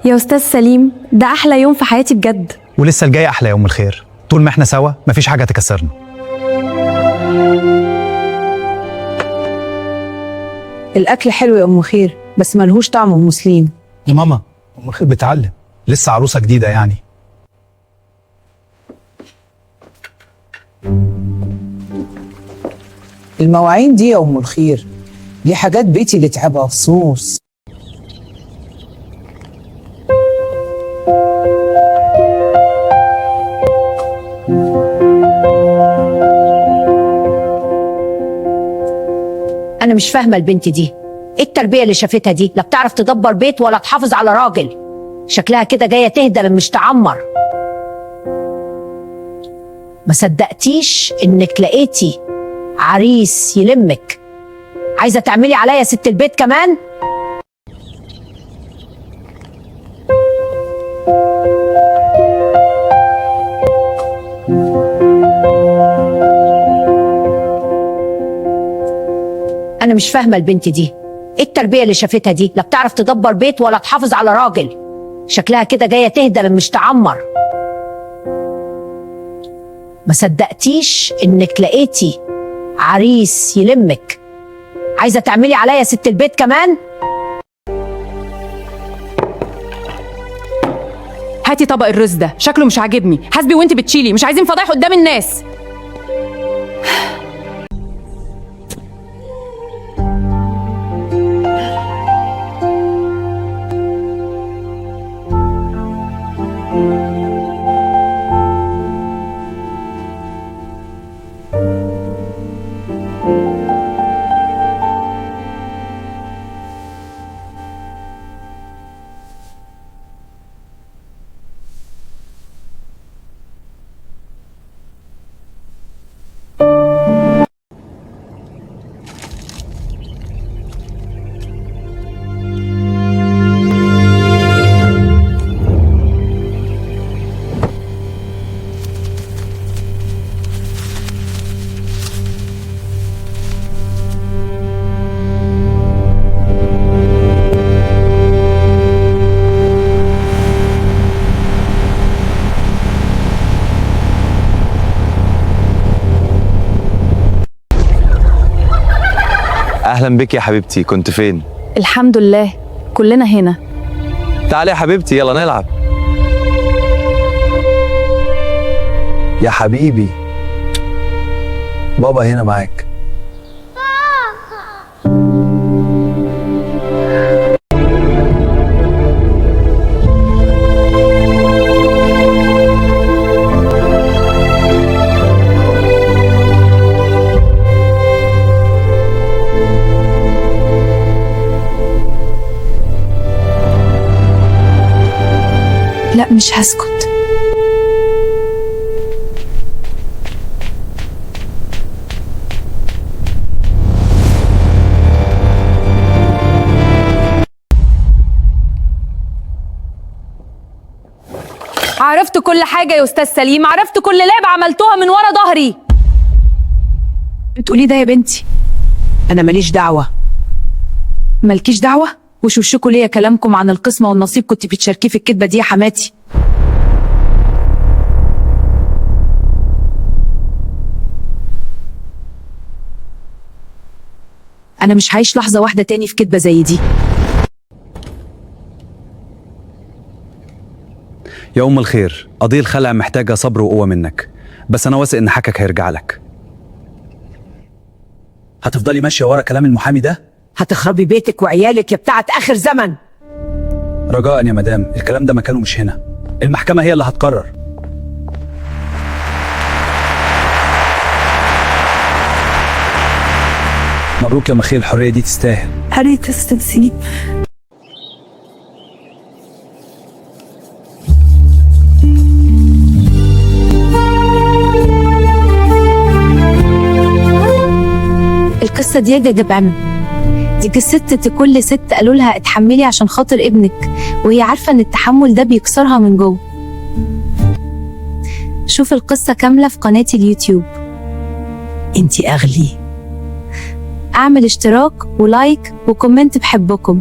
يا أستاذ سليم، ده أحلى يوم في حياتي بجد. ولسه الجاي احلى يوم الخير. طول ما احنا سوا مفيش حاجة تكسرنا. الأكل حلو يا أم خير، بس ملهوش طعم أم سليم. يا ماما، ام الخير بتعلم، لسه عروسه جديدة يعني. المواعين دي يا أم الخير دي حاجات بيتي اللي تعبها فصوص. انا مش فاهمه البنت دي ايه التربية اللي شافتها دي؟ لا بتعرف تدبر بيت ولا تحافظ على راجل. شكلها كده جاية تهدم مش تعمر. ما صدقتيش انك لقيتي عريس يلمك. عايزه تعملي عليا ست البيت كمان؟ انا مش فاهمه البنت دي ايه التربية اللي شافتها دي؟ لا بتعرف تدبر بيت ولا تحافظ على راجل. شكلها كده جاية تهدم مش تعمر. ما صدقتيش انك لقيتي عريس يلمك. عايزه تعملي عليا ست البيت كمان؟ هاتي طبق الرز ده، شكله مش عاجبني. حاسبي وانت بتشيلي، مش عايزين فضايح قدام الناس. اهلا بك يا حبيبتي، كنت فين؟ الحمد لله كلنا هنا. تعالي يا حبيبتي، يلا نلعب. يا حبيبي، بابا هنا معاك. لا مش هسكت. عرفت كل حاجة يا استاذ سليم، عرفت كل لعبه عملتوها من ورا ظهري. بتقولي ده يا بنتي؟ أنا ماليش دعوة. مالكيش دعوة؟ وشوشكوا ليا كلامكم عن القسمة والنصيب، كنت بتشاركيه في الكدبة دي يا حماتي. أنا مش هعيش لحظة واحدة تاني في كدبة زي دي. يا ام الخير، قضية الخلع محتاجه صبر وقوه منك، بس انا واثق ان حقك هيرجع لك. هتفضلي ماشية ورا كلام المحامي ده؟ هتخربي بيتك وعيالك يا بتاعه اخر زمن. رجاء يا مدام، الكلام ده مكانه مش هنا، المحكمة هي اللي هتقرر. مبروك يا مخيل، الحرية دي تستاهل. حرية أستاذ سليم. القصة دي يا جدعان، دي قصة كل ست قالوا لها اتحملي عشان خاطر ابنك، وهي عارفة ان التحمل ده بيكسرها من جوه. شوف القصة كاملة في قناتي اليوتيوب. انتي اغلي. اعمل اشتراك و like و comment بحبكم.